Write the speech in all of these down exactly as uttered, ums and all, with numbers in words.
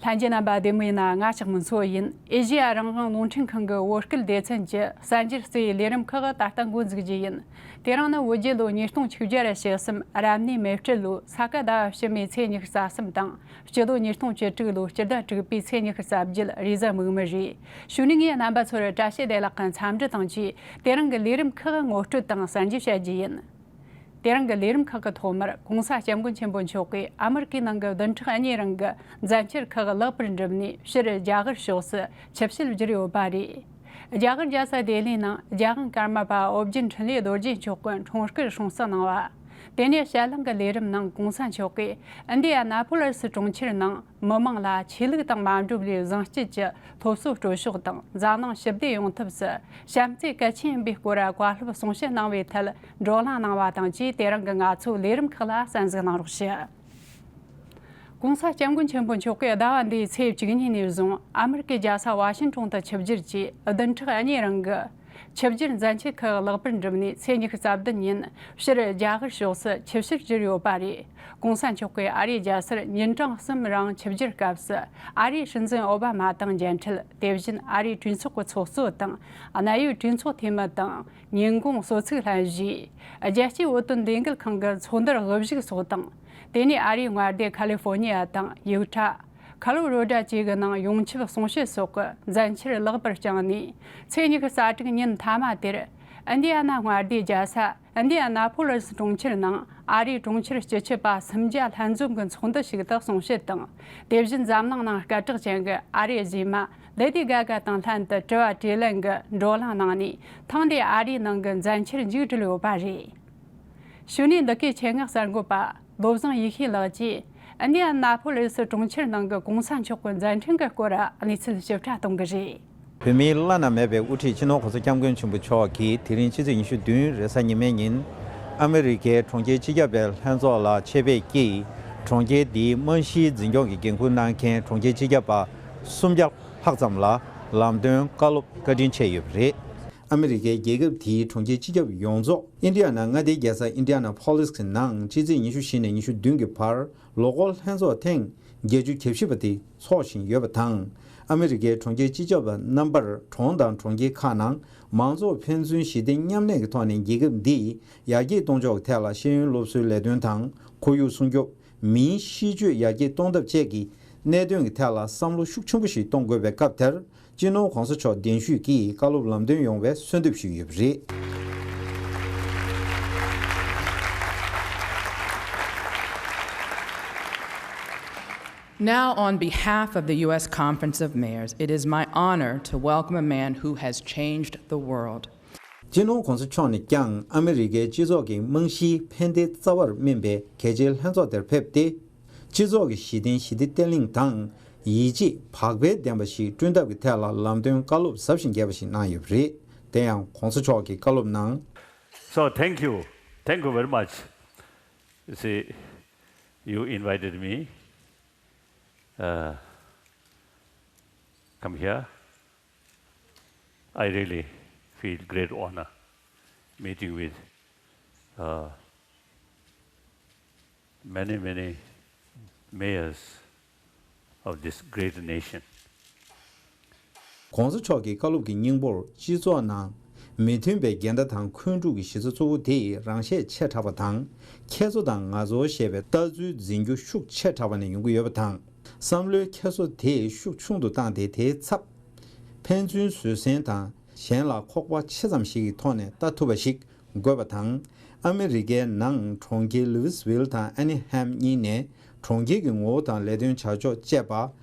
ལྷན་རྒྱས་རྣམ་པ་བདེ་མོ་ཡིན་ན། ང་ཞག་མི་འཚོ་ཡིན། ཨེ་ཤེ་ཡ་རང་དབང་རླུང་འཕྲིན་ཁང་གི་བོད་སྐད་སྡེ་ཚན་གྱི་གསར་འགྱུར་རྩིས་ལས་རིམ་ཁག་ད་ལྟ་འགོ་འཛུགས་རྒྱུ་ཡིན། དེ་རིང་ནི་བོད་རྒྱལ་ལོ་ཉིས་སྟོང་ཆིག་བརྒྱ་ར་ཞེ་གསུམ་རབ་གནས་མེ་སྤྲེལ་ལོའི་ས་ག་ཟླ་བ་ཕྱི་མའི་ཚེས་ཉི་ཤུ་རྩ་གསུམ་དང་། སྤྱི་ལོ་ཉིས་སྟོང་བཅུ་དྲུག་ལོའི་སྤྱི་ཟླ་དྲུག་པའི་ཚེས་ཉི་ཤུ་རྩ་བརྒྱད་རེས་གཟའ་མིག་དམར་རེད། གཞུག་ནས་ངས་རྣམ་པ་ཚོར་བཀྲ་ཤིས་བདེ་ལེགས་ཀྱི་འཚམས་འདྲི་དང་བཅས། དེ་རིང་གི་ལས་རིམ་ཁག་ངོ་སྤྲོད་དང་གསར་འགྱུར་བཤད་རྒྱུ་ཡིན། དེ་རིང་གི་ལས་རིམ་ཁག་གི་ཐོག་མར་༸གོང་ས་༸སྐྱབས་མགོན་ཆེན་པོ་མཆོག་གིས་ཨ་མི་རི་ཀའི་ནང་གི་བདུན་ཕྲག་གཉིས་རིང་གི་མཛད་འཆར་ཁག་ལེགས་པར་འགྲུབ་ནས། ཕྱིར་རྒྱ་གར་ཕྱོགས་སུ་ཆིབས་ཞལ་བསྒྱུར་ཡོད་པ་རེད། རྒྱ་གར་རྒྱལ་ས་ལྡི་ལིའི་ནང་རྒྱལ་དབང་ཀརྨ་པ་ཨོ་རྒྱན་འཕྲིན་ལས་རྡོ་རྗེ་མཆོག་གིས་འཁྲུངས་སྐར་སྲུང་བརྩི་གནང་བ། དེ་ནས་ཞལ་ལག་གི་ལས་རིམ་ནང་༸གོང་ས་མཆོག་གིས་ཨིན་ཌི་ཡ་ན་པོ་ལི་སི་གྲོང་ཁྱེར་ནང་མི་མང་ལ་ཆོས་ལུགས་དང་མ་འགྲོ་བའི་བཟང་སྤྱོད་ཀྱི་སློབ་གསོ་སྤྲོད་ཕྱོགས་དང་། འཛམ་གླིང་ཞི་བདེ་ཡོང་ཐབས་སུ་བྱམས་བརྩེ་གལ་ཆེན་ཡིན་པའི་སྐོར་བཀའ་སློབ་གསུང་བཤད་གནང་བའི་ཐད་བགྲོ་གླེང་གནང་བ་དང་བཅས། དེ་རིང་གི་ང་ཚོའི་ལས་རིམ་ཁག་ལ་གསན་གཟིགས་གནང་རོགས་ཞུ། ༸གོང་ས་༸སྐྱབས་མགོན་ཆེན་པོ་མཆོག་གིས་ཟླ་བ་འདིའི་ཚེས་བཅུ་གཉིས་ནས་བཟུང་ཨ་མི་རི་ཀའི་རྒྱལ་ས་ཝ་ཤིང་ཊོན་དུ་ཆིབས་བསྒྱུར་གྱིས། བདུན་ཕྲག་གཉིས་རིང་གི་ཆིབས་བསྒྱུར་མཛད་འཆར་ཁག་ལེགས་པར་འགྲུབ་ནས། ཚེས་ཉི་ཤུ་རྩ་བདུན་ཉིན་ཕྱིར་རྒྱ་གར་ཕྱོགས་སུ་ཆིབས་ཞལ་བསྒྱུར་ཡོད་པ་རེད། ༸གོང་ས་མཆོག་གིས་ཨ་རིའི་རྒྱལ་སར་ཉིན་གྲངས་གསུམ་རིང་ཆིབས་བསྒྱུར་སྐབས་སུ། ཨ་རིའི་སྲིད་འཛིན་ཨོ་བྷ་མ་དང་མཇལ་འཕྲད། དེ་བཞིན་ཨ་རིའི་གྲོས་ཚོགས་ཀྱི་ཚོགས་གཙོ་དང་། གནད་ཡོད་གྲོས་ཚོགས་འཐུས་མི་དང་། ཉིན་གུང་གསོལ་ཚིགས་ལྷན་ཞུས། རྒྱལ་སྤྱིའི་བོད་དོན་ལས་འགུལ་ཁང་གི་ཚོགས་འདུར་དབུ་བཞུགས་སོགས་དང་། དེ་ནས་ཨ་རིའི་མངའ་སྡེ་ཁ་ལི་ཧྥོ་ནི་ཡ་དང་ཡུ་ཊ། ཁ་ལོ་རོ་ཌ་བཅས་ཀྱི་ནང་ཡོངས་ཁྱབ་གསུང་བཤད་སོགས་ཀྱི་མཛད་འཆར་ལེགས་པར་བསྐྱངས་ནས། ཚེས་ཉི་ཤུ་རྩ་དྲུག་ཉིན་མཐའ་མ་དེར་ཨིན་ཌི་ཡ་ན་མངའ་སྡེའི་རྒྱལ་ས་ཨིན་ཌི་ཡ་ན་ཕོ་ལི་སི་གྲོང་ཁྱེར་ནང་ཨ་རིའི་གྲོང་ཁྱེར་སྤྱི་ཁྱབ་པ་སུམ་བརྒྱ་ལྷན་འཛོམས་ཀྱི་ཚོགས་འདུ་ཞིག་ཏུ་གསུང་བཤད་དང་། དེ་བཞིན་འཛམ་གླིང་ནང་སྐད་གྲགས་ཅན་གྱི་ཨ་རིའི་གཞས་མ་ལེ་ཌི་གྷ་གྷ་དང་ལྷན་དུ་དྲི་བ་དྲིས་ལན་གྱི་བགྲོ་གླེང་གནང་ནས། ཐེངས་འདིའི་ཨ་རིའི་ནང་གི་མཛད་འཆར་མཇུག་བསྒྲིལ་ཡོད་པ་རེད། གཞུག་ནས་འདི་གའི་ཆེད་མངགས་གསར་འགོད་པ་བློ་བཟང་ཡེ་ཤེས་ལགས་ཀྱིས་ཨིན་ཌི་ཡ་ན་ཕོ་ལི་སི་གྲོང་ཁྱེར་ནང་གི་༸གོང་ས་མཆོག་གི་མཛད་འཕྲིན་གྱི་སྐོར་གནས་ཚུལ་ཞིབ་ཕྲ་གཏོང་གི་རེད། བོད་མིའི་བླ་ན་མེད་པའི་དབུ་ཁྲིད་སྤྱི་ནོར་༸གོང་ས་༸སྐྱབས་མགོན་ཆེན་པོ་མཆོག་གིས་དེ་རིང་ཕྱི་ཚེས་ཉི་ཤུ་བདུན་རེས་གཟའ་ཉི་མའི་ཉིན་ཨ་མི་རི་ཀའི་གྲོང་ཁྱེར་སྤྱི་ཁྱབ་པའི་ལྷན་ཚོགས་ལ་ཆེད་ཕེབས་ཀྱིས། གྲོང་ཁྱེར་འདིའི་རྨང་གཞིའི་འཛིན་སྐྱོང་གི་འགན་འཁུར་གནང་མཁན་གྲོང་ཁྱེར་སྤྱི་ཁྱབ་པ་སུམ་བརྒྱ་ལྷག་ཙམ་ལ་ལམ་སྟོན་བཀའ་སློབ་བཀའ་དྲིན་ཆེ་ཡོད་པ་རེད། ཨ་མི་རི་ཀའི་རྒྱལ་ཁབ་དེའི་གྲོང་ཁྱེར་སྤྱི་ཁྱབ་ཡོངས་རྫོགས་ཨིན་ཌི་ཡ་ན་མངའ་སྡེའི་རྒྱལ་ས་ཨིན་ཌི་ཡ་ན་ཕོ་ལི་སི་གི་ནང་ཕྱི་ཚེས་ཉི་ཤུ་བཞི་ནས་ཉི་ཤུ་བདུན་གྱི་བར་ལོ་འཁོར་ལྷན་ཚོགས་ཐེངས་བརྒྱད་ཅུ་གྱ་བཞི་པ་དེ་འཚོགས་བཞིན་ཡོད་པ་དང་། ཨ་མི་རི་ཀའི་གྲོང་ཁྱེར་སྤྱི་ཁྱབ་པ་རྣམ་པར་གྲོང་དང་གྲོང་ཁྱེར་ཁག་ནང་མང་ཚོགས་ཕན་ཚུན་ཞི་བདེ་མཉམ་གནས་ཀྱི་ཐོག་ནས་རྒྱལ་ཁབ་འདི་ཡར་རྒྱས་གཏོང་ཕྱོགས་ཀྱི་ཐད་ལ་ཤེས་ཡོན་སློབ་གསོའི་ལས་དོན་དང་། ཁོར་ཡུག་སྲུང་སྐྱོབ། མིའི་གཤིས་སྤྱོད་ཡར་རྒྱས་གཏོང་ཐབས་བཅས་ཀྱི་གནད་དོན་གྱི་ཐད་ལ་བསམ་བློ་ཤུགས་ཆེན་པོ་ཞིག་གཏོང་དགོས་པའི་སྐབས་དེར། སྤྱི་ནོར་༸གོང་ས་མཆོག་གདན་ཞུས་ཀྱིས་བཀའ་སློབ་ལམ་སྟོན་ཡོང་བའི་གསོལ་འདེབས་ཞུས་ཡོད་པ་རེད། Now, on behalf of the U S Conference of Mayors, it is my honor to welcome a man who has changed the world. སྤྱི་ནོར་༸གོང་ས་མཆོག་ནས་ཀྱང་ཨ་མི་རི་ཀའི་སྤྱི་ཚོགས་ཀྱི་རྨང་གཞིའི་ཕན་བདེ་རྩ་བར་སྨིན་པའི་གལ་ཆེའི་ལྷན་ཚོགས་དེར་ཕེབས་ཏེ། སྤྱི་ཚོགས་ཀྱི་གཞི་རྟེན་ཞི་བདེ་བརྟན་ལྷིང་དང་། ཡིད་ཆེས་བག་ཕེབས་ལྡན་པ་ཞིག་བསྐྲུན་ཐབས་ཀྱི་ཐད་ལ་ལམ་སྟོན་བཀའ་སློབ་ཟབ་ཞིང་རྒྱས་པ་ཞིག་གནང་ཡོད་པ་རེད། དེ་ཡང་༸གོང་ས་མཆོག་གིས་བཀའ་སློབ་ནང་། So, thank you. Thank you very much. You see, you invited me. Uh, come here. I really feel great honor meeting with uh, many, many mayors of this great nation. ༸གོང་ས་མཆོག་གི་བཀའ་སློབ་ཀྱི་སྙིང་པོར་སྤྱི་ཚོགས་ནང་མི་མཐུན་པའི་འགལ་ཟླ་དང་འཁོན་འཁྲུག་གི་གཞི་རྩ་གཙོ་བོ་དེ་རང་ཤེད་ཆེ་དྲགས་པ་དང་། ཁྱེད་ཚོ་དང་ང་ཚོ་ཞེས་པའི་ལྟ་ཚུལ་འཛིན་རྒྱུ་ཤུགས་ཆེ་དྲགས་པ་ནས་ཡོང་གི་ཡོད་པ་དང་། བསམ་བློའི་འཁྱེར་སོ་དེ་ཤུགས་ཆུང་དུ་བཏང་སྟེ། དེའི་ཚབ་ཕན་ཚུན་བཟོད་བསྲན་དང་། གཞན་ལ་ཁོག་པ་ཆེ་ཙམ་ཞིག་གི་ཐོག་ནས་ལྟ་ཐུབ་པ་ཞིག་དགོས་པ་དང་། ཨ་མི་རི་ཀའི་ནང་གྲོང་ཁྱེར་ལུའི་སི་ཝིལ་དང་ཨ་ནི་ཧམ་གཉིས་ནས་གྲོང་ཁྱེར་གྱི་ངོ་བོ་དང་ལས་དོན་བྱ་ཕྱོགས་བཅས་པ་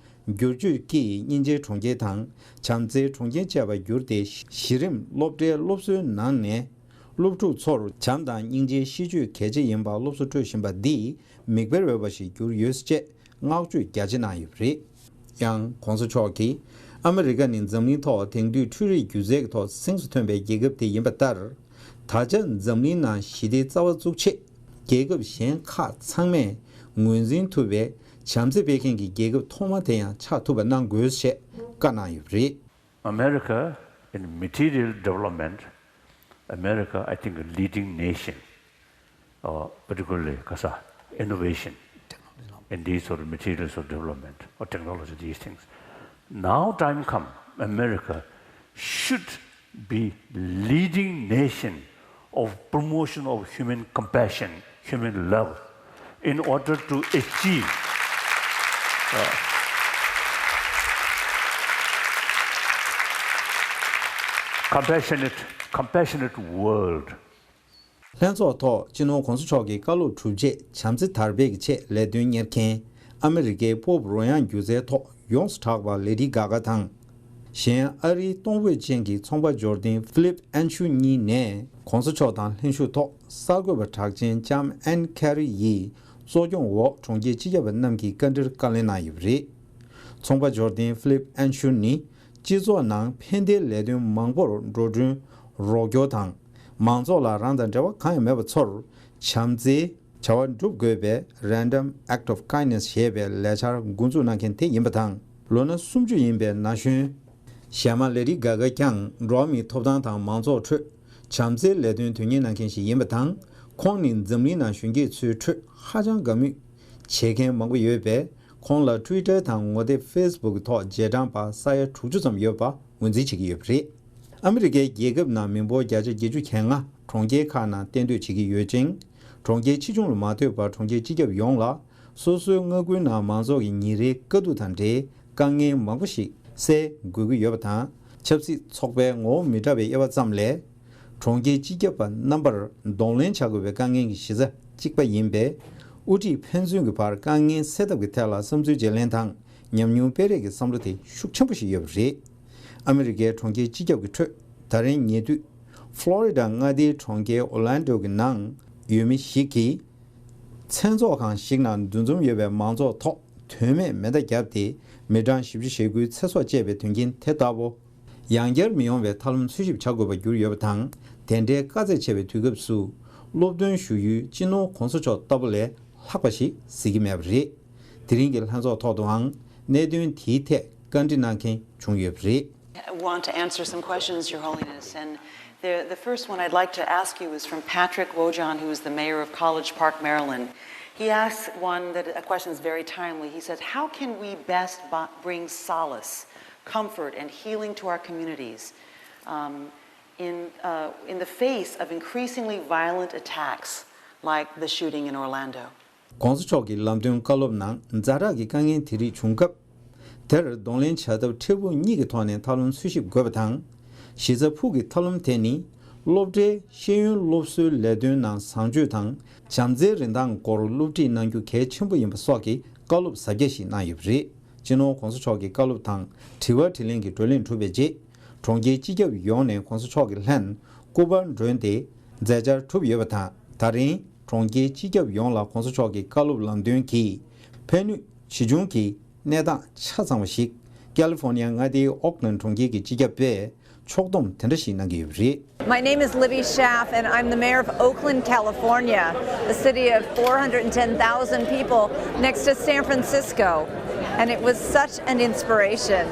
བསྒྱུར་བཅོས་ཀྱིས་སྙིང་རྗེའི་གྲོང་ཁྱེར་དང་བྱམས་བརྩེའི་གྲོང་ཁྱེར་བཅས་པར་བསྒྱུར་ཏེ། གཞི་རིམ་སློབ་གྲྭའི་སློབ་གསོའི་ནང་ནས་སློབ་ཕྲུག་ཚོར་བྱམས་དང་སྙིང་རྗེའི་གཤིས་སྤྱོད་གལ་ཆེ་ཡིན་པ་སློབ་གསོ་སྤྲོད་བཞིན་པ་འདིས་མིག་དཔེར་འོས་པ་ཞིག་གྱུར་ཡོད་ཅེས་བསྔགས་བརྗོད་རྒྱ་ཆེ་གནང་ཡོད་པ་རེད། ཡང་༸གོང་ས་མཆོག་གིས། ཨ་མི་རི་ཀ་ནི་འཛམ་གླིང་ཐོག་དེང་དུས་འཕྲུལ་རིག་སྒྱུ་རྩལ་གྱི་ཐོག་སེམས་སུ་ཐོན་པའི་རྒྱལ་ཁབ་དེ་ཡིན་པ་ལྟར། ད་ཆ་འཛམ་གླིང་ནང་ཞི་བདེའི་རྩ་བ་བཙུགས་ཆེད། རྒྱལ་ཁབ་གཞན་ཁག་ཚང་མས་ངོས་འཛིན་ཐུབ་པའི་བྱམས་བརྩེ་སྤེལ་མཁན་གྱི་རྒྱལ་ཁབ་ཐོག་མ་དེ་ཡང་ཆགས་ཐུབ་པ་གནང་དགོས་ཞེས་བཀའ་གནང་ཡོད་པ་རེད། America in material development, America, I think, a leading nation, uh, particularly ကစား innovation. in these sort of materials of development or technology, these things. Now time come, America should be leading nation of promotion of human compassion, human love, in order to achieve uh, compassionate, compassionate world. ལྷན་ཚོགས་ཐོག་སྤྱི་ནོར་༧གོང་ས་མཆོག་གི་བཀའ་སློབ་གྲུབ་རྗེས་བྱམས་བརྩེ་དར་སྤེལ་གྱི་ཆེད་ལས་དོན་གཉེར་མཁན་ཨ་མི་རི་ཀའི་པོབ་རོལ་དབྱངས་སྒྱུ་རྩལ་ཐོག་ཡོངས་སུ་གྲགས་པ་ལེ་ཌི་གྷ་གྷ་དང་། གཞན་ཨ་རིའི་གཏོང་ཕོད་ཅན་གྱི་ཚོང་པ་འབྱོར་ལྡན་ཧྥི་ལིབ་ཨན་ཤུ་གཉིས་ནས་༧གོང་ས་མཆོག་དང་ལྷན་ཞུགས་ཐོག་གསར་འགོད་པ་གྲགས་ཅན་ལྕམ་ཨན་ཁེ་རི་ཡིས་གཙོ་སྐྱོང་འོག་གྲོང་ཁྱེར་སྤྱི་ཁྱབ་པ་རྣམས་ཀྱིས་བཀའ་འདྲིར་བཀའ་ལན་གནང་ཡོད་པ་རེད། ཚོང་པ་འབྱོར་ལྡན་ཧྥི་ལིབ་ཨན་ཤུ་ནི་སྤྱི་ཚོགས་ནང་ཕན་བདེའི་ལས་དོན་མང་པོར་འགྲོ་གྲོན་རོགས་སྐྱོར་དང་། མང་ཚོགས་ལ་རང་དང་འབྲེལ་བ་གང་ཡང་མེད་པ་ཚོར་བྱམས་བརྩེའི་བྱ་བ་སྒྲུབ་དགོས་པའི་Random Act of Kindness ཞེས་པའི་ལས་འཆར་འགོ་འཛུགས་གནང་མཁན་དེ་ཡིན་པ་དང་། ལོ་ན་སུམ་ཅུ་ཡིན་པའི་ན་གཞོན་གཞས་མ་ལེ་ཌི་གྷ་གྷ་ཀྱང་འགྲོ་བ་མིའི་ཐོབ་ཐང་དང་མང་ཚོགས་ཁྲོད་བྱམས་བརྩེའི་ལས་དོན་དོན་གཉེར་གནང་མཁན་ཞིག་ཡིན་པ་དང་། ཁོང་ནི་འཛམ་གླིང་ནང་གཞོན་སྐྱེས་ཚོའི་ཁྲོད་ཧ་ཅང་དགའ་མོས་བྱེད་མཁན་མང་པོ་ཡོད་པས། ཁོང་ལ་Twitter དང་ངོ་དེབ་Facebook ཐོག་རྗེས་འབྲང་པ་ས་ཡ་དྲུག་ཅུ་ཙམ་ཡོད་པ་ངོས་འཛིན་བྱེད་ཀྱི་ཡོད་པ་རེད། ཨ་མི་རི་ཀའི་རྒྱལ་ཁབ་ནང་མི་འབོར་བརྒྱ་ཆ་བརྒྱད་ཅུ་གྱ་ལྔ་གྲོང་ཁྱེར་ཁག་ནང་གཏན་སྡོད་བྱེད་ཀྱི་ཡོད་ཅིང་། གྲོང་ཁྱེར་ཆེ་ཆུང་ལ་མ་ལྟོས་པར་གྲོང་ཁྱེར་སྤྱི་ཁྱབ་ཡོངས་ལ་སོ་སོའི་མངའ་ཁུལ་ནང་མང་ཚོགས་ཀྱི་ཉིན་རེའི་དཀའ་སྡུག་དང་འབྲེལ་དཀའ་ངལ་མང་པོ་ཞིག་སེལ་དགོས་ཀྱི་ཡོད་པ་དང་། ཆབ་སྲིད་ཚོགས་པའི་ངོ་བོ་མི་འདྲ་བའི་དབྱེ་བ་ཙམ་ལས། གྲོང་ཁྱེར་སྤྱི་ཁྱབ་པ་རྣམ་པར་གདོང་ལེན་བྱ་དགོས་པའི་དཀའ་ངལ་གྱི་གཞི་རྩ་གཅིག་པ་ཡིན་པས། དབུ་ཁྲིད་ཕན་ཚུན་གྱི་བར་དཀའ་ངལ་སེལ་ཐབས་ཀྱི་ཐད་ལ་བསམ་ཚུལ་བརྗེ་ལེན་དང་ཉམས་མྱོང་སྤེལ་རེས་ཀྱི་བསམ་བློ་དེ་ཤུགས་ཆེན་པོ་ཞིག་ཡོད་པ་རེད། ཨ་མི་རི་ཀའི་གྲོང་ཁྱེར་སྤྱི་ཁྱབ་ཀྱི་ཁྲོད་ད་རིང་ཉེ་དུས་ཧྥ་ལོ་རི་ཌ་མངའ་སྡེའི་གྲོང་ཁྱེར་ཨོ་ལན་ཌོ་གི་ནང་ཡོད་མི་ཞིག་གིས། མཚན་ཚོགས་ཁང་ཞིག་ནང་འདུ་འཛོམས་ཡོད་པའི་མང་ཚོགས་ཐོག་དོན་མེད་མེ་མདའ་བརྒྱབ་སྟེ་མི་གྲངས་བཞི་བཅུ་ཞེ་དགུའི་ཚེ་སྲོག་བཅད་པའི་དོན་རྐྱེན་དེ་ལྟ་བུ། ཡང་བསྐྱར་མི་ཡོང་བའི་ཐབས་ལམ་འཚོལ་ཞིབ་བྱ་དགོས་པར་གྱུར་ཡོད་པ་དང་། དེ་འདྲའི་དཀའ་ཚེགས་ཆེ་བའི་དུས་སྐབས་སུ་སློབ་སྟོན་ཞུ་ཡུལ་སྤྱི་ནོར་༧གོང་ས་མཆོག་ལྟ་བུ་ལས་ལྷག་པ་ཞིག་གཟིགས་ཀྱི་མེད་པ་རེད། དེ་རིང་གི་ལྷན་ཚོགས་ཐོག་ཏུའང་གནད་དོན་དེའི་ཐད་བཀའ་འདྲི་གནང་མཁན་བྱུང་ཡོད་པ་རེད། I want to answer some questions, Your Holiness. And the, the first one I'd like to ask you is from Patrick Wojahn, who is the mayor of College Park, Maryland. He asks one that a question is very timely. He says, "How can we best bo- bring solace, comfort, and healing to our communities um, in, uh, in the face of increasingly violent attacks like the shooting in Orlando?" ༧གོང་ས་མཆོག་གི་ལམ་སྟོན་བཀའ་སློབ་ནང་ཛ་དྲག་གི་དཀའ་ངལ་དེ་རིགས་བྱུང་སྐབས། དེར་གདོང་ལེན་བྱ་ཐབས་འཕྲལ་ཕུགས་གཉིས་ཀྱི་ཐོག་ནས་ཐབས་ལམ་འཚོལ་ཞིབ་དགོས་པ་དང་། གཞི་རྩ་ཕུགས་ཀྱི་ཐབས་ལམ་དེ་ནི། སློབ་གྲྭའི་ཤེས་ཡོན་སློབ་གསོའི་ལས་དོན་ནང་བཟང་སྤྱོད་དང་། བྱམས་བརྩེའི་རིན་ཐང་སྐོར་སློབ་ཁྲིད་གནང་རྒྱུ་གལ་ཆེན་པོ་ཡིན་པ་སོགས་ཀྱི་བཀའ་སློབ་གཟབ་རྒྱས་ཤིག་གནང་ཡོད་པ་རེད། སྤྱི་ནོར་༧གོང་ས་མཆོག་གི་བཀའ་སློབ་དང་དྲི་བ་དྲིས་ལན་གྱི་བགྲོ་གླེང་གྲུབ་པའི་རྗེས། གྲོང་ཁྱེར་སྤྱི་ཁྱབ་ཡོངས་ནས་༧གོང་ས་མཆོག་གི་ལྷན་སྐུ་པར་བསྒྲོན་ཏེ་མཛད་འཆར་གྲུབ་ཡོད་པ་དང་། ད་རིང་གྲོང་ཁྱེར་སྤྱི་ཁྱབ་ཡོངས་ལ་༧གོང་ས་མཆོག་གི་བཀའ་སློབ་ལམ་སྟོན་གྱིས་ཕན་ནུས་ཇི་བྱུང་གི་གནས་སྟངས་ཆ་ཚང་བ་ཞིག་ཀ་ལི་ཧྥོར་ནི་ཡ་མངའ་སྡེའི་ཨོག་ལན་གྲོང་ཁྱེར་གྱི་སྤྱི་ཁྱབ་པས་ཕྱོགས་བསྡོམས་དེ་འདྲ་ཞིག་གནང་གི་ཡོད་པ་རེད། My name is Libby Schaaf, and I'm the mayor of Oakland, California, a city of four hundred ten thousand people next to San Francisco. And it was such an inspiration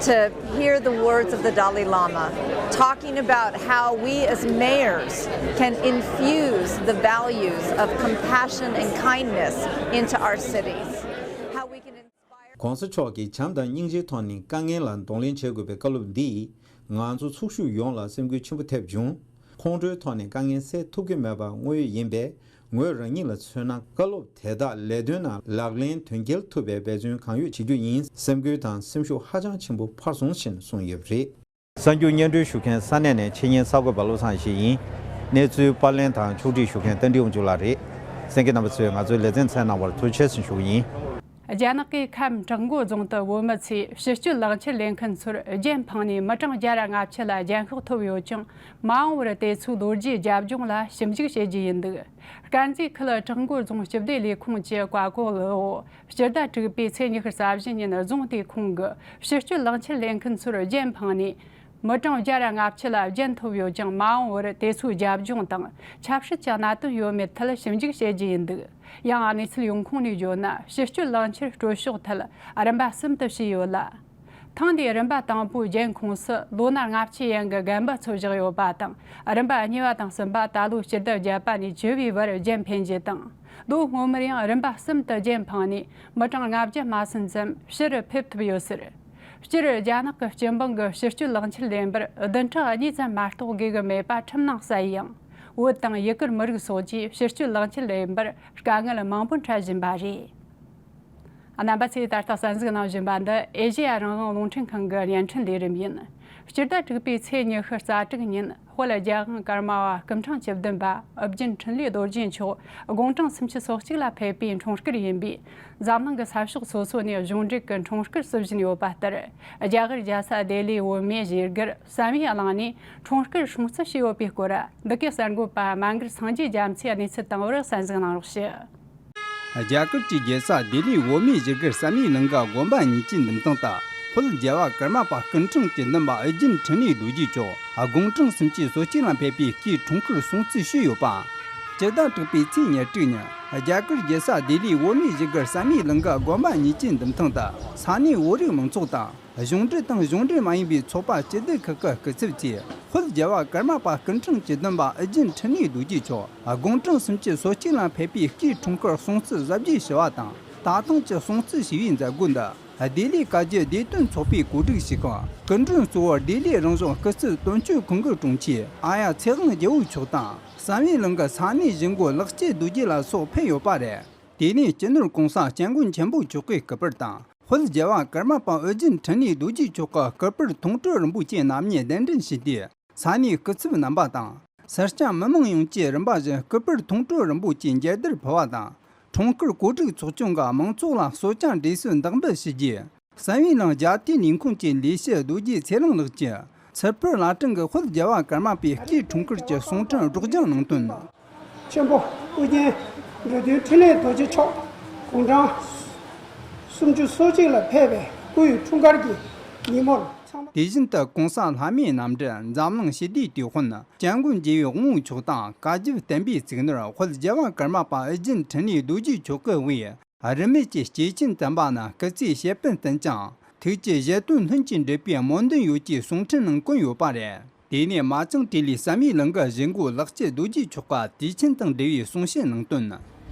to hear the words of the Dalai Lama talking about how we as mayors can infuse the values of compassion and kindness into our cities. How we can inspire. ༧གོང་ས་མཆོག་གིས་བྱམས་དང་སྙིང་རྗེའི་ཐོག་ནས་དཀའ་ངལ་ལ་གདོང་ལེན་བྱེད་དགོས་པའི་བཀའ་སློབ་འདིས། ང་ཚོ་ཚོགས་ཞུགས་ཡོངས་ལ་སེམས་འགུལ་ཆེན་པོ་ཐེབས་བྱུང་། ཁོང་ཁྲོའི་ཐོག་ནས་དཀའ་ངལ་སེལ་ཐུབ་ཀྱི་མེད་པ་དངོས་ཡོད་ཡིན་པས། ངོས་རང་ཉིད་ལ་མཚོན་ན། བཀའ་སློབ་དེ་དག་ལས་དོན་ནང་ལག་ལེན་དོན་འཁྱོལ་ཐུབ་པའི་འབད་བརྩོན་གང་ཡོད་བྱེད་རྒྱུ་ཡིན། སེམས་འགུལ་དང་སེམས་ཤུགས་ཧ་ཅང་ཆེན་པོ་འཕར་སོང་ཞེས་གསུངས་ཡོད་པ་རེད། གསར་འགྱུར་སྙན་སྒྲོན་ཞུ་མཁན་ས་གནས་ནས་ཆེད་གཉེར་གསར་འགོད་པ་བློ་བཟང་ཡེ་ཤེས་ཡིན། གནས་ཚུལ་པར་ལེན་དང་ཕྱོགས་སྒྲིག་ཞུ་མཁན་བསྟན་འགྲིག་དབང་ཕྱུག་ལགས་རེད། གསན་མཁན་རྣམ་པ་ཚོས་ང་ཚོའི་ལེ་ཚན་གསན་གནང་བར་ཐུགས་རྗེ་ཆེ་ཞུ་གི་ཡིན། རྒྱ་ནག་གི་ཁམས་བྲག་འགོ་རྫོང་དུ་བོད་མི་ཚོས་ཕྱི་སྐྱོད་ལག་འཁྱེར་ལེན་མཁན་ཚོར་རྒྱན་འཕངས་ནས་མི་གྲངས་བརྒྱ་ར་ལྔ་བཅུ་ལ་རྒྱན་ཤོག་ཐོབ་ཡོད་ཀྱང་། མ་འོངས་པར་དེ་ཚོའི་ལོ་རྒྱུས་རྒྱབ་ལྗོངས་ལ་ཞིབ་འཇུག་བྱེད་རྒྱུ་ཡིན་འདུག། དཀར་མཛེས་ཁུལ་བྲག་འགོ་རྫོང་སྤྱི་བདེ་ལས་ཁུངས་ཀྱི་བཀའ་བཀོད་འོག་སྤྱི་ཟླ་དྲུག་པའི་ཚེས་ཉི་ཤུ་རྩ་བཞི་ཉིན་རྫོང་དེའི་ཁོངས་ཀྱི་ཕྱི་སྐྱོད་ལག་འཁྱེར་ལེན་མཁན་ཚོར་རྒྱན་འཕངས་ནས། མི་གྲངས་བརྒྱ་ར་ལྔ་བཅུ་ལ་རྒྱན་ཐོབ་ཡོད་ཀྱང་། མ་འོངས་པར་དེ་ཚོའི་རྒྱབ་ལྗོངས་དང་ཆབ་སྲིད་ཀྱི་གནད་དོན་ཡོད་མེད་ཐད་ཞིབ་འཇུག་བྱེད་རྒྱུ་ཡིན་འདུག། ཡང་གནས་ཚུལ་ཡོང་ཁུངས་ནས་བརྗོད་ན། ཕྱི་སྐྱོད་ལག་འཁྱེར་སྤྲོད་ཕྱོགས་ཐད་རིམ་པ་གསུམ་དུ་ཕྱེ་ཡོད་ལ། ཐེངས་འདིའི་རིམ་པ་དང་པོའི་རྒྱན་ཁོངས་སུ་ལོ་ན་ལྔ་བཅུ་ཡན་གྱི་རྒན་པ་ཚོ་བཞག་ཡོད་པ་དང་། རིམ་པ་གཉིས་པ་དང་གསུམ་པ་ད་ལོའི་སྤྱི་ཟླ་བརྒྱད་པ་ནས་བཅུ་བའི་བར་རྒྱན་འཕེན་རྒྱུ་དང་། རྡོ་སྔོ་དམར་ཡང་རིམ་པ་གསུམ་དུ་རྒྱན་འཕངས་ནས་མི་གྲངས་ལྔ་བརྒྱ་མ་ཟིན་ཙམ་ཕྱིར་ཕེབས་ཐུབ་ཡོད་ཟེར། སྤྱིར་རྒྱ་ནག་གི་སྤྱི་འབངས་ཀྱི་ཕྱིར་སྐྱོད་ལག་འཁྱེར་ལེན་པར་བདུན་ཕྲག་གཉིས་ཙམ་མ་གཏོགས་དགོས་ཀྱི་མེད་པ་ཁྲིམས་ནང་གསལ་ཡང་། བོད་དང་ཡུ་གུར་མི་རིགས་སོགས་ཀྱིས་ཕྱིར་སྐྱོད་ལག་འཁྱེར་ལེན་པར་དཀའ་ངལ་མང་པོ་འཕྲད་བཞིན་པ་རེད། རྣམ་པ་ཚོས་ད་ལྟ་གསན་གཟིགས་གནང་བཞིན་པ་འདི་ཨེ་ཤེ་ཡ་རང་དབང་རླུང་འཕྲིན་ཁང་གི་བརྙན་འཕྲིན་ལས་རིམ་ཡིན། སྤྱི་ཟླ་དྲུག་པའི་ཚེས་ཉི་ཤུ་རྩ་དྲུག་ཉིན་དཔལ་རྒྱལ་དབང་ཀརྨ་པ་སྐུ་ཕྲེང་བཅུ་བདུན་པ་ཨོ་རྒྱན་འཕྲིན་ལས་རྡོ་རྗེ་མཆོག་དགུང་གྲངས་སུམ་ཅུ་སོ་གཅིག་ལ་ཕེབས་པའི་འཁྲུངས་སྐར་ཡིན་པས། འཛམ་གླིང་གི་ས་ཕྱོགས་སོ་སོ་ནས་གཞུང་འབྲེལ་གྱི་འཁྲུངས་སྐར་བསུ་བཞིན་ཡོད་པ་ལྟར། རྒྱ་གར་རྒྱལ་ས་ལྡི་ལིའི་བོད་མིའི་བཞེས་སྒར་བསམ་ཡས་གླིང་ནས་འཁྲུངས་སྐར་སྲུང་བརྩི་བྱས་ཡོད་པའི་སྐོར། འདི་གའི་གསར་འགོད་པ་མ་མགར་སངས་རྒྱས་རྒྱ་མཚོས་གནས་ཚུལ་བཏང་བར་གསན་གཟིགས་གནང་རོགས་ཞུ། རྒྱ་གར་གྱི་རྒྱལ་ས་ལྡི་ལིའི་བོད་མིའི་བཞུགས་སྒར་བསམ་ཡས་གླིང་གི་དགོན་པ་གཉིས་ཀྱི་འདུམ་ཐང་དུ། དཔལ་རྒྱལ་བ་ཀརྨ་པ་སྐུ་ཕྲེང་བཅུ་བདུན་པ་ཨོ་རྒྱན་འཕྲིན་ལས་རྡོ་རྗེ་མཆོག་དགུང་གྲངས་སུམ་ཅུ་སོ་གཅིག་ལ་ཕེབས་པའི་སྐུའི་འཁྲུངས་སྐར་སྲུང་བརྩི་ཞུས་ཡོད་པ། སྤྱི་ཟླ་དྲུག་པའི་ཚེས་ཉེར་དྲུག་ཉིན་རྒྱ་གར་རྒྱལ་ས་ལྡི་ལིའི་བོད་མིའི་བཞུགས་སྒར་བསམ་ཡས་གླིང་གི་དགོན་པ་གཉིས་ཀྱི་འདུམ་ཐང་དུ་ས་གནས་བོད་རིགས་མང་ཚོགས་དང་། གཞུང་འབྲེལ་དང་གཞུང་འབྲེལ་མ་ཡིན་པའི་ཚོགས་པ་སྤྱི་སྡེ་ཁག་གི་སྐུ་ཚབ་ཚོས་དཔལ་རྒྱལ་བ་ཀརྨ་པ་སྐུ་ཕྲེང་བཅུ་བདུན་པ་ཨོ་རྒྱན་འཕྲིན་ལས་རྡོ་རྗེ་མཆོག་དགུང་གྲངས་སུམ་ཅུ་སོ་གཅིག་ལ་ཕེབས་པའི་སྐུའི་འཁྲུངས་སྐར་སྲུང་བརྩི་གཟབ་རྒྱས་ཞུ་བ་དང་། ད་ཐེངས་ཀྱི་སྲུང་བརྩི་ཞུ་བའི་མཛད་སྒོ་འདི་ལྡི་ལིའི་བཀའ་བརྒྱུད་བདེ་དོན་ཚོགས་པས་གོ་སྒྲིག་བྱས་ཤིང་། སྐུ་མགྲོན་གཙོ་བོར་ལྡི་ལི་རང་གཞུང་སྐུ་ཚབ་དོན་གཅོད་ཁང་གི་དྲུང་ཆེ་ཨ་ཡ་ཚེ་དབང་རྒྱལ་པོ་མཆོག་དང་། བསམ་ཡས་གླིང་གི་ས་གནས་གཞིས་འགོ་ལེགས་སྐྱེས་རྡོ་རྗེ་ལ་སོགས་ཕེབས་ཡོད་པ་རེད། དེ་ནས་སྤྱི་ནོར་༸གོང་ས་༸སྐྱབས་མགོན་ཆེན་པོ་མཆོག་གི་སྐུ་པར་དང་། དཔལ་རྒྱལ་བ་ཀརྨ་པ་ཨོ་རྒྱན་འཕྲིན་ལས་རྡོ་རྗེ་མཆོག་གི་སྐུ་པར་མཐོང་གྲོལ་རིན་པོ་ཆེ་རྣམ་གཉིས་གདན་འདྲེན་ཞུས་ཏེ། ས་གནས་སྐུ་ཚབ་རྣམ་པ་དང་། སེར་སྐྱ་མི་མང་ཡོངས་ཀྱིས་རིམ་པ་བཞིན་སྐུ་པར་མཐོང་གྲོལ་རིན་པོ་ཆེ་མཇལ་དར་ཕུལ་བ་དང་། འཁྲུངས་སྐར་གོ་སྒྲིག་ཚོགས་ཆུང་གིས་མང་ཚོགས་ལ་གསོལ་ཇ་འབྲས་སིལ་འདེགས་འབུལ་ཞུ་རྒྱུ། བསམ་ཡས་གླིང་རྒྱ་བལྟས་ལས་ཁུངས་ཀྱི་ལས་བྱེད་རྡོ་རྗེ་ཚེ་རིང་ལགས་ཀྱིས་ཚུར་ཕུད་བླ་བྲང་གི་དཔལ་རྒྱལ་བ་ཀརྨ་པའི་སྐུའི་འཁྲུངས་སྐར་གྱི་གསུང་འཕྲིན་སྒྲོག་སྦྱང་གནང་དོན། ཆེན་པོ་ཨོ་རྒྱན་འགྲོ་དོན་འཕྲིན་ལས་རྡོ་རྗེ་མཆོག་དགུང་གྲངས་སུམ་ཅུ་སོ་གཅིག་ལ་ཕེབས་པའི་སྐུའི་འཁྲུངས་སྐར་གྱི་ཉིན་མོར་ཚང་མ། དེ་བཞིན་དུ་༸གོང་ས་ལྷ་མིའི་རྣམ་འདྲེན་འཛམ་གླིང་ཞི་བདེའི་དེད་དཔོན་སྐྱབས་མགོན་རྒྱལ་བའི་དབང་པོ་མཆོག་དང་། བཀའ་བརྒྱུད་བསྟན་པའི་སྤྱི་ནོར་དཔལ་རྒྱལ་བ་ཀརྨ་པ་ཨོ་རྒྱན་འཕྲིན་ལས་རྡོ་རྗེ་མཆོག་གིས་དབུས་རིས་མེད་ཀྱི་སྐྱེས་ཆེན་དམ་པ་རྣམས་སྐུ་ཚེ་ཞབས་པད་བརྟན་ཅིང་། ཐུགས་ཀྱི་བཞེད་དོན་ལྷུན་གྱིས་འགྲུབ་པའི་སྨོན་འདུན་ཡོད་ཅེས་གསུང་འཕྲིན་ནང་བཀོད་ཡོད་པ་རེད། དེ་ནས་མ་ཅང་ཏྲི་ལི་བསམ་ཡས་གླིང་གི་གཞིས་འགོ་ལེགས་སྐྱེས་རྡོ་རྗེ་མཆོག་གིས་དུས་ཆེན་དང་འབྲེལ་བའི་གསུང་བཤད་གནང་དོན།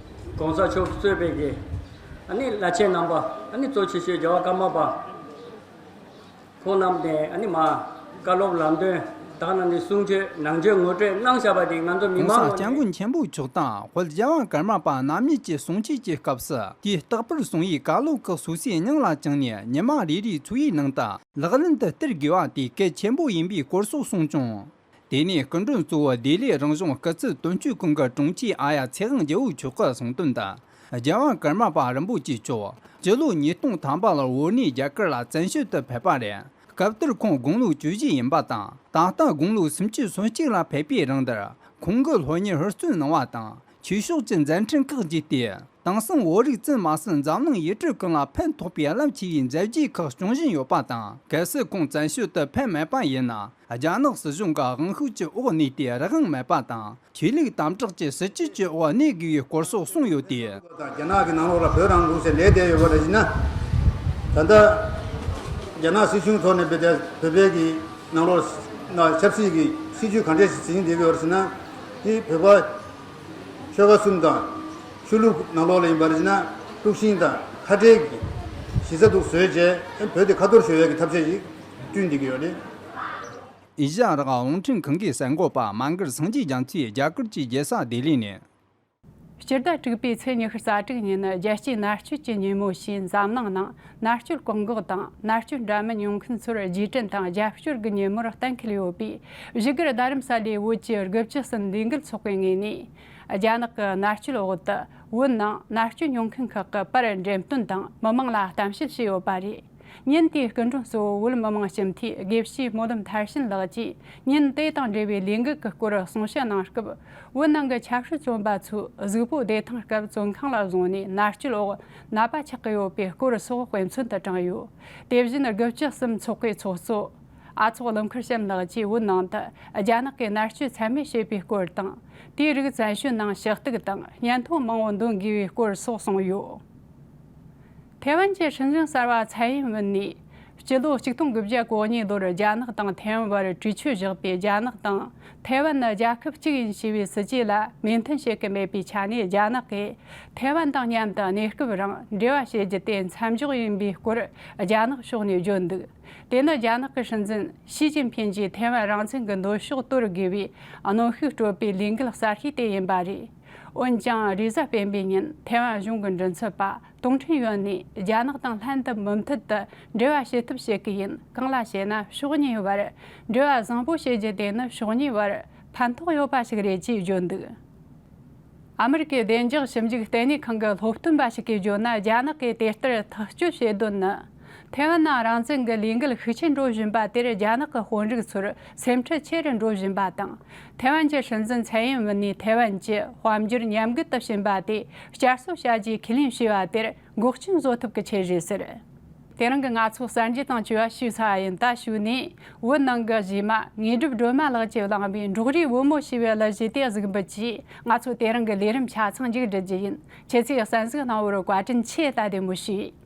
༸གོང་ས་མཆོག་གཙོས་པའི་གི་ཨ་ནི་བླ་ཆེན་རྣམ་པ། ཨ་ནི་གཙོ་ཆེ་ཤོས་རྒྱལ་བ་ཀརྨ་པ། ཁོང་རྣམས་ནས་ཨ་ནི་མ་བཀའ་སློབ་ལམ་སྟོན་དང་། ནང་ནས་གསུང་ཆོས་ནང་ཆོས་ངོ་སྤྲོད་གནང་བཞག་པ་དེ་ང་ཚོ་མི་༸གོང་ས་མང་ངོས་ནས། སྐྱབས་མགོན་ཆེན་པོ་མཆོག་དང་དཔལ་རྒྱལ་བ་ཀརྨ་པ་རྣམ་གཉིས་ཀྱི་གསུང་ཆོས་ཀྱི་སྐབས་སུ། དུས་རྟག་པར་གསུང་བའི་བཀའ་སློབ་ཁག་སོ་སོའི་སྙིང་ལ་བཅངས་ནས་ཉི་མ་རེ་རེའི་འཚོ་བའི་ནང་དུ་ལག་ལེན་དུ་བསྟར་དགོས་པ་དེ་གལ་ཆེན་པོ་ཡིན་པའི་སྐོར་སོགས་གསུངས་བྱུང་། དེ་ནས་སྐུ་མགྲོན་གཙོ་བོ་ལྡི་ལི་རང་གཞུང་སྐུ་ཚབ་དོན་གཅོད་ཁང་གི་དྲུང་ཆེ་ཨ་ཡ་ཚེ་དབང་རྒྱལ་པོ་མཆོག་གིས་གསུངས་དོན་དུ། རྒྱལ་བ་ཀརྨ་པ་རིན་པོ་ཆེ་མཆོག་སྤྱི་ལོ་ཉིས་སྟོང་ཐམ་པ་ལོར་བོད་ནས་རྒྱ་གར་ལ་བཙན་བྱོལ་དུ་ཕེབས་པ་རེད། སྐབས་དེར་ཁོང་དགུང་ལོ་བཅུ་བཞི་ཡིན་པ་དང་། ད་ལྟ་དགུང་ལོ་སུམ་ཅུ་སོ་གཅིག་ལ་ཕེབས་པའི་རིང་དེར་ཁོང་གིས་སློབ་གཉེར་ཧུར་བརྩོན་གནང་བ་དང་། ཆོས་ཕྱོགས་ཀྱི་མཛད་འཕྲིན་ཁག་བརྒྱུད་དེ། དེང་སང་བོད་རིགས་བཙུན་མ་ཟིན་འཛམ་གླིང་ཡུལ་གྲུ་གང་ལ་ཕན་ཐོགས་པའི་རླབས་ཆེ་བའི་མཛད་རྗེས་ཁག་སྐྱོང་བཞིན་ཡོད་པ་དང་། གལ་སྲིད་ཁོང་བཙན་བྱོལ་དུ་ཕེབས་མེད་པ་ཡིན་ན། རྒྱ་ནག་སྲིད་གཞུང་གི་དབང་ཤུགས་ཀྱི་འོག་གནས་ཏེ་རང་དབང་མེད་པ་དང་། ཆོས་ལུགས་དམ་དྲག་གི་སྲིད་བྱུས་ཀྱི་འོག་གནས་དགོས་པའི་སྐོར་སོགས་གསུངས་ཡོད་དེ། རྒྱ་ནག་གི་ནང་ལོགས་ལ་བོད་རང་ལུགས་ཟེར་ལས་བསྡད་ཡོད་པ་རེད་ཟེར་ན། ད་ལྟ་རྒྱ་ནག་སྲིད་གཞུང་ཐོག་ནས་བོད་དེ་བོད་པའི་གི་ནང་ལོགས་ན་ཆབ་སྲིད་ཀྱི་སྲིད་བྱུས་ག་འདྲས་ཤིག་འཛིན་བསྡད་ཀྱི་ཡོད་རེད་ཟེར་ན། དེ་བོད་པ་ཆོལ་ཁ་གསུམ་དང་ཆོས་ལུགས་ནང་ལོགས་ལ་ཡིན་པ་རེད་ཟེར་ན། དཀྲུག་ཤིང་དང་ཁ་བྲལ་གྱི་གཞི་རྩ་འདུག་བཟོས་རྗེས་བོད་དེ་ཁ་གཏོར་ཞུ་ཡས་ཀྱི་ཐབས་ཤེས་ཤིག་བསྐྲུན་བསྡད་ཀྱི་ཡོད་རེད། ཨེ་ཤ་ཡ་རང་དབང་རླུང་འཕྲིན་ཁང་གི་གསར་འགོད་པ་མ་མགར་སངས་རྒྱས་རྒྱ་མཚོས་རྒྱ་གར་གྱི་རྒྱལ་ས་ལྡི་ལི་ནས། སྤྱི་ཟླ་དྲུག་པའི་ཚེས་ཉི་ཤུ་རྩ་དྲུག་ཉིན་རྒྱལ་སྤྱིའི་མནར་གཅོད་ཀྱི་ཉིན་མོ་ཞེས་འཛམ་གླིང་ནང་མནར་གཅོད་བཀག་འགོག་དང་མནར་གཅོད་འདྲ་མིན་མྱོང་མཁན་ཚོར་རྗེས་དྲན་དང་རྒྱབ་སྐྱོར་གྱི་ཉིན་མོར་གཏན་འཁེལ་ཡོད་པས། བཞུགས་སྒར་རྡ་རམ་ས་ལའི་བོད་ཀྱི་དགུ་བཅུ་གསུམ་ལས་འགུལ་ཚོགས་པའི་ངོས་ནས། རྒྱ་ནག་གི་མནར་གཅོད་འོག་ཏུ་བོད་ནང་མནར་གཅོད་མྱོང་མཁན་ཁག་གི་པར་འགྲེམས་སྟོན་དང་མི་མང་ལ་གཏམ་བཤད་བྱས་ཡོད་པ་རེད། ཉིན་དེའི་སྐུ་མགྲོན་གཙོ་བོ་བོད་མི་མང་སྤྱི་འཐུས་དགེ་བཤེས་སྨོན་ལམ་མཐར་ཕྱིན་ལགས་ཀྱིས་ཉིན་དེ་དང་འབྲེལ་བའི་ལས་འགུལ་གྱི་སྐོར་གསུང་བཤད་གནང་སྐབས། བོད་ནང་གི་ཆབ་སྲིད་བཙོན་པ་ཚོས་གཟུགས་པོ་བདེ་ཐང་སྐབས་བཙོན་ཁང་ལ་བཟུང་ནས་མནར་གཅོད་འོག་ནད་པ་ཆགས་ཀྱི་ཡོད་པའི་སྐོར་སོགས་དཔེ་མཚོན་དུ་དྲངས་ཡོད། དེ་བཞིན་དགུ་བཅུ་གསུམ་ཚོགས་པའི་ཚོགས་གཙོ་ཨ་ཚོགས་ཀླུ་མཁར་བྱམས་ལགས་ཀྱིས་བོད་ནང་དུ་རྒྱ་ནག་གིས་མནར་གཅོད་ཚད་མེད་བྱེད་པའི་སྐོར་དང་། དེའི་རིགས་བཙན་བྱོལ་ནང་ཞུ་གཏུག་དང་སྙན་ཐོ་མང་བོ་འདོན་དགོས་པའི་སྐོར་སོགས་གསུངས་ཡོད། ཐའེ་ཝན་གྱི་སྲིད་འཛིན་གསར་པ་ཚའེ་ཡིན་ཝུན་ནས་ སྤྱི་ལོ་ཆིག་སྟོང་དགུ་བརྒྱ་གོ་གཉིས་ལོར་རྒྱ་ནག་དང་ཐའེ་ཝན་བར་གྲོས་ཆོད་བཞག་པའི་རྒྱ་ནག་དང་ཐའེ་ཝན་ནི་རྒྱལ་ཁབ་གཅིག་ཡིན་ཞེས་པའི་སྲིད་ཇུས་ལ་མོས་མཐུན་བྱེད་ཀྱི་མེད་པའི་ཆ་ནས། རྒྱ་ནག་གིས་ཐའེ་ཝན་དང་མཉམ་དུ་གནས་སྐབས་རིང་འབྲེལ་བ་བྱེད་རྒྱུ་དེ་མཚམས་འཇོག་ཡིན་པའི་སྐོར་རྒྱ་ནག་ཕྱོགས་ནས་བརྗོད་འདུག་དེ་ནི་རྒྱ་ནག་གི་སྲིད་འཛིན་ཞི་ཅིན་ཕིན་གྱིས་ཐའེ་ཝན་རང་བཙན་གྱི་འདོད་ཕྱོགས་དོར་དགོས་པའི་གནོན་ཤུགས་སྤྲོད་པའི་ལས་འགུལ་གསར་ཤོས་དེ་ཡིན་པ་རེད། འོན་ཀྱང་། རེས་གཟའ་སྤེན་པའི་ཉིན་ཐའེ་ཝན་གཞུང་གི་མགྲིན་ཚབ་པ་ཏུང་ཁྲིན་ཡོན་ནས་རྒྱ་ནག་དང་ལྷན་དུ་མུ་མཐུད་དུ་འབྲེལ་བ་བྱེད་ཐབས་བྱེད་ཀྱི་ཡིན། གང་ལ་ཞེ་ན། ཕྱོགས་གཉིས་བར་འབྲེལ་བ་བཟང་པོ་བྱེད་རྒྱུ་དེ་ནི་ཕྱོགས་གཉིས་བར་ཕན་ཐོགས་ཡོད་པ་ཞིག་རེད་ཅེས་བརྗོད་འདུག་ཨ་མི་རི་ཀའི་བདེ་འཇགས་ཞིབ་འཇུག་ལྟེ་གནས་ཁང་གི་སློབ་སྟོན་པ་ཞིག་གིས་བརྗོད་ན། རྒྱ་ནག་གིས་དེ་ལྟར་ཐག་གཅོད་བྱེད་དོན་ནི། ཐའེ་ཝན་ནང་རང་བཙན་གྱི་ལས་འགུལ་ཤུགས་ཆེན་འགྲོ་བཞིན་པ་དེར་རྒྱ་ནག་གི་དཔོན་རིགས་ཚོར་སེམས་ཁྲལ་ཆེ་རུ་འགྲོ་བཞིན་པ་དང་། ཐའེ་ཝན་གྱི་སྲིད་འཛིན་ཚའེ་ཡིན་ཝུན་ནས་ཐའེ་ཝན་གྱི་དཔལ་འབྱོར་ཉམས་རྒུད་དུ་ཕྱིན་པ་དེ་བསྐྱར་གསོ་བྱ་རྒྱུའི་ཁས་ལེན་བྱས་པ་དེར་འགོག་རྐྱེན་བཟོ་ཐུབ་ཀྱི་ཆེད་རེད་ཟེར། དེ་རིང་གི་ང་ཚོའི་གསར་འགྱུར་དང་བཅས་པ་ཞུས་ཚར་བ་ཡིན། ད་གཞུག་ནས་བོད་ནང་གི་གཞས་མ་དངོས་གྲུབ་སྒྲོལ་མ་ལགས་ཀྱིས་བླངས་པའི་འབྲོག་རིའི་བུ་མོ་ཞེས་པའི་གླུ་གཞས་དེ་གཟིགས་འབུལ་གྱིས། ང་ཚོ་དེ་རིང་གི་ལས་རིམ་ཆ་ཚང་མཇུག་སྒྲིལ་རྒྱུ་ཡིན། ཁྱེད་ཚོས་གསན་གཟིགས་གནང་བར་བཀའ་དྲིན་ཆེ། ད་བདེ་མོ་བྱོས།